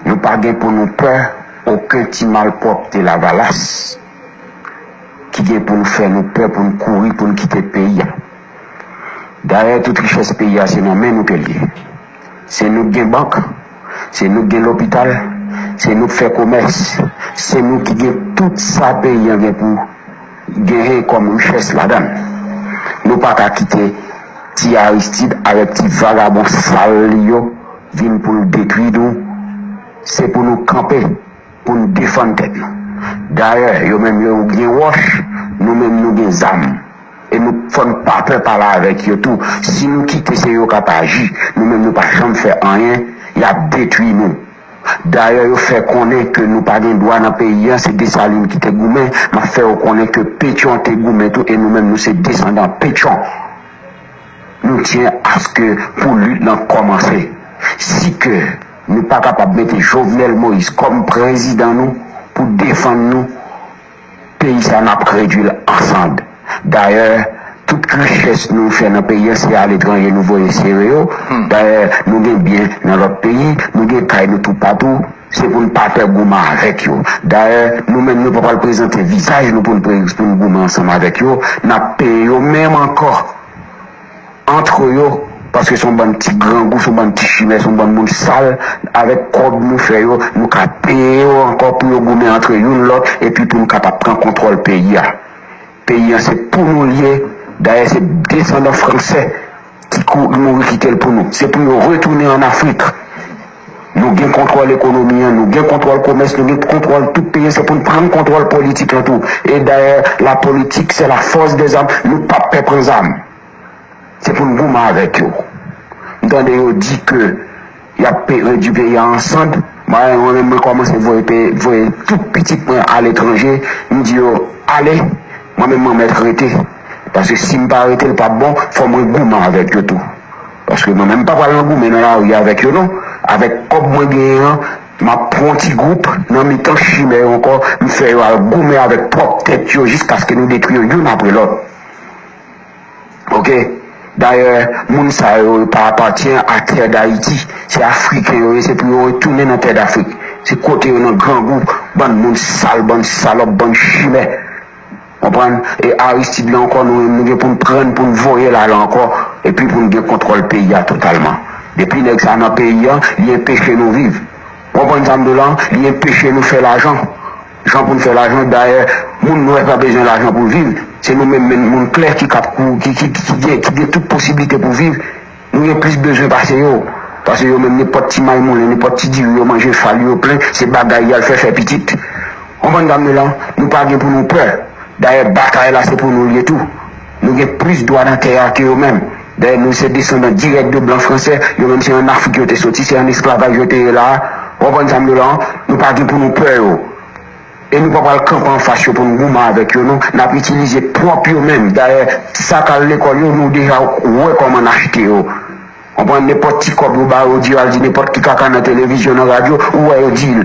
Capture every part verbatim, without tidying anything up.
Nou pa gen pou nou pè okenn ti malpwòpte Lavalas ki gen pou nou fè nou pè pou n kouri pou n kite peyi a. Dayè, tout richès peyi a se nan men nou ke l ye. Se nou k gen bank, se nou k gen lopital, se nou k fè komès, se nou ki gen tout sa peyi an gen pou genyen kòm richès ladan l. Nou pa ka kite ti Aristide avèk ti vagabon sal li yo vin pou l detwi nou. Se pou nou kanpe, pou n defann tèt nou. Dayè, yo menm yo gen wòch, nou menm nou gen zam. E nou fò n pa pè pale avèk yo tou. Si nou kite se yo k ap aji, nou menm nou pa janm fè anyen, y ap detwi nou. Dayè, yo fè konnen ke nou pa gen dwa nan peyi an, se Desalin ki te goumen, m ap fè yo konnen ke Petyon te goumen tou, e nou menm nou se desandan Petyon. Nou tyen aske pou lit lan kòmanse. Si ke nou pa kapab mete Jovenel Moïse kòm prezidan nou pou defann nou, peyi sa n ap redwi l an sand. Dayè, tout richès nou fè nan peyi an se aletranje nou voye sere yo. Dayè, nou gen byen nan lòt peyi, nou gen kay nou toupatou. Se pou n pa pè goumen avèk yo. Dayè, nou menm nou pa pral prezante vizaj nou pou n pre- pou n goumen ansanm avèk yo. N ap peye yo menm ankò. Antre yo, paske se yon bann ti grangou, se yon bann ti chimè, se yon bann moun sal, avèk kòb nou fè yo, nou ka peye yo ankò pou yo goumen antre youn lòt, epi pou nou kapab pran kontwòl peyi a. Peyi an se pou nou l ye, dayè se desandan fransè ki kou- mouri kite l pou nou. Se pou yo retounen ann Afrik. Nou gen kontwòl ekonomi an, nou gen kontwòl komès, nou gen kontwòl tout peyi an, se pou n pran kontwòl politik lan tou. E dayè, la politique, c'est la force des armes, nou p ap pè pran zam. Se pou n goumen avèk yo. M tande yo di ke y ap pe- redwi peyi a an sand. Mwen menm, mwen kòmanse voye pe- voye tout pitit mwen aletranje. M di yo, ale, mwen menm mwen mèt rete. Paske si m pa rete, l p ap bon, fò mwen goumen avèk yo tou. Paske mwen menm m pa pral nan goumen nan lari avèk yo non. Avèk kòb mwen genyen an, m ap pran yon ti gwoup nan mitan chimè yo ankò, m fè yo al goumen avèk pwòp tèt yo jiskaske nou detwi yo youn apre lòt. Oke? Dayè, moun sa yo, yo pa apatyen a tè Dayiti. Se Afriken yo ye, se pou yo retounen nan tè Dafrik. Se kote yo nan grangou, bann moun sal, bann salòp, bann chimè. Konprann? E Aristide la ankò, nou menm, nou gen pou n pran l, pou n voye l ale ankò, epi pou n gen kontwòl peyi a totalman. Depi nèg sa nan peyi an, li enpeche nou viv. Ou konprann sa m di w la? Li enpeche nou fè lajan. Jan pou n fè lajan, dayè, moun nwè pa bezwen lajan pou l viv. Se nou menm, menm moun klè ki kap kou- ki, ki, ki, ki gen, ki gen tout posiblite pou viv. Nou gen plis bezwen pase yo. Pase yo menm, nenpòt ti may moulen, nenpòt ti diri yo manje, fal yo plen, se bagay y al fè, fè pitit. Konprann sa m di w la? Nou pa gen pou nou pè. Dayè, batay la se pou nou l ye tou. Nou gen plis dwa nan tè a ke yo menm. Dayè, nou se desandan dirèk de blan fransè. Yo menm se ann Afrik yo te soti, se ann esklavaj yo te ye la a. Ou konprann sa m di w la? Nou pa gen pou nou pè yo. E nou pa pral kanpe anfas yo pou n goumen avèk yo non. N ap itilize pwòp yo menm. Dayè, sa k al lekòl yo, nou deja wè kòman n achte yo. Konprann, nenpòt ti kòb yo ba yo, di yo al di nenpòt ki kaka nan televizyon, nan radyo, ou wè yo di l.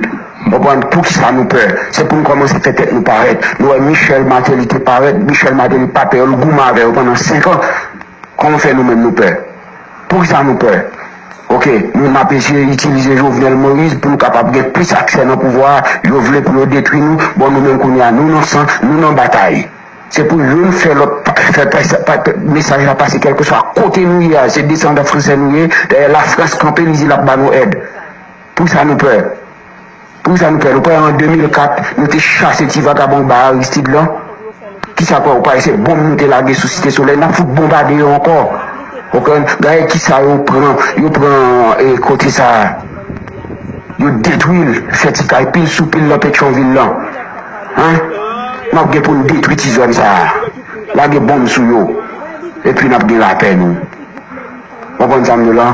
Konprann, poukisa nou pè? Se pou n kòmanse fè tèt nou parèt. Nou wè Michel Martelly te parèt, Michel Martelly pa pè yo, l goumen avè yo pandan senk an. Kòman fè nou menm nou pè? Poukisa nou pè? Oke, nou n ap eseye itilize Jovenel Moïse pou nou kapab gen plis aksè nan pouvwa a. Yo vle pou yo detwi nou. Bon, nou menm kounye a, nou nan san, nou nan batay. Se pou youn fè lòt pa- fè pa- pa- mesaj la pase kèlkeswa kote nou ye a. Se desandan fransè nou ye. Dayè, Lafrans kanpe, li di l ap ba nou èd. Poukisa nou pè? Poukisa nou pè? Nou pè an de mil kat, nou te chase ti vagabon ba Aristide lan. Kisa k fè ou pa wè se bonm nou te lage sou Site Solèy? N ap fout bonbade yo ankò. Ou konprann? Gade kisa yo pran, yo pran e, kote sa a. Yo detwi l, fè ti kay pil sou pil nan Petyonvil lan. Hein? N ap gen pou n detwi ti zòn sa a. Lage bonm sou yo. Epi n ap gen lapè nou. Ou konprann sa m di w la?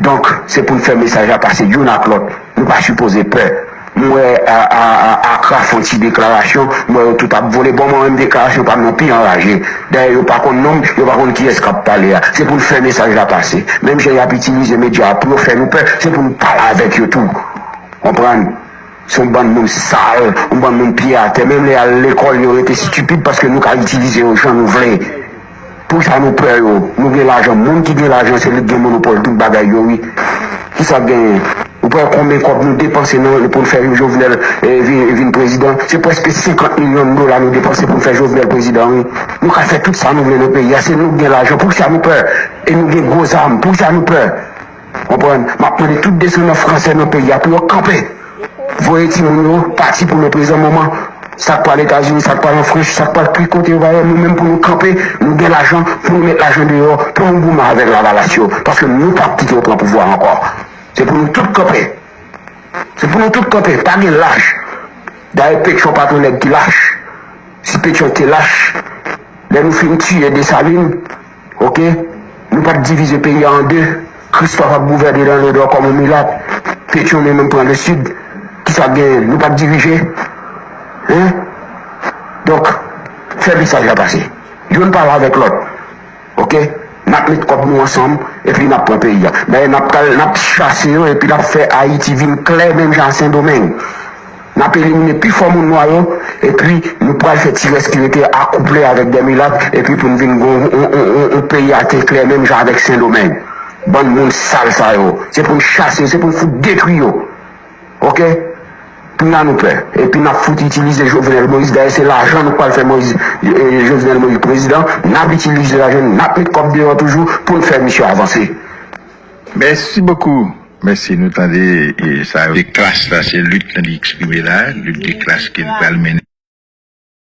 Donk, se pou n fè mesaj la pase youn ak lòt. Nou pa sipoze pè. M wè a, a, a, Akra fè yon ti deklarasyon, m wè yo tout ap vole. Bon, mwen menm deklarasyon pa m nan pi anraje. Dayè, yo pa konn non m, yo pa konn kiyès k ap pale a. Se pou n fè mesaj la pase. Menm jan y ap itilize medya a pou yo fè nou pè, se pou n pale avèk yo tou. Konprann? Se yon bann moun sal, yon bann moun pye atè. Menm lè y al lekòl, yo rete estipid paske nou ka itilize yo jan nou vle. Poukisa nou pè yo? Nou gen lajan. Moun ki gen lajan, se li k gen monopòl tout bagay yo, wi. Kisa k genyen? Ou Wè konbyen kòb nou depanse nan, pou n fè Jovenel eh, vin, vin prezidan. Se prèske senkant milyon dola nou depanse pou n fè Jovenel prezidan, wi. Nou ka fè tout sa nou vle nan peyi a. Se nou k gen lajan. Poukisa nou pè? E nou gen gwo zam. Poukisa nou pè? Konprann? M ap mande tout desandan fransè nan peyi a pou yo kanpe. Voye timoun yo pati pou leprezan moman. Sa k pral Etazini, sa k pral an Frans, sa k pral ki kote yo va ye, nou menm pou nou kanpe, nou gen lajan, pou nou met lajan deyò, pou nou goumen avèk Lavalas yo. Paske nou p ap kite yo pran pouvwa ankò. Se pou nou tout kanpe. Se pou nou tout kanpe. Pa gen lach. Dayè, Petyon pa t yon nèg ki lach. Si Petyon te lach, lè nou fin tiye Desalin, oke, nou pa t divize peyi a an de. Kristòf ap gouvène nan Nòdò kòm yon milat. Petyon li menm pran Lesid. Kisa k genyen? Nou pa t dirije. Hein? Donk, fè mesaj la pase. Youn pale avèk lòt. Oke? N ap met kòb nou ansanm, epi n ap pran peyi a. Dayè, n ap pral, n ap chase yo, epi n ap fè Ayiti vin klè menm jan a Sendomeng. N ap elimine pi fò moun nwa yo, epi nou pral fè ti rès ki rete akouple avèk de milat, epi pou n vin gen yon, yon, yon, yon, yon peyi atè klè menm jan avèk Sendomeng. Bann moun sal sa yo. Se pou n chase yo, se pou n fout detwi yo. Oke? Kounye a nou pè. Epi n ap fout itilize Jovenel Moïse. Dayè, se lajan nou pral fè Moïse, eh, Jovenel Moïse prezidan. N ap itilize lajan, n ap met kòb deyò toujou pou n fè misye avanse. Mèsi bokou. Mèsi, nou tande e, sa yo. De klas la, se lit nan li eksprime la, lit de klas ke l pral mennen.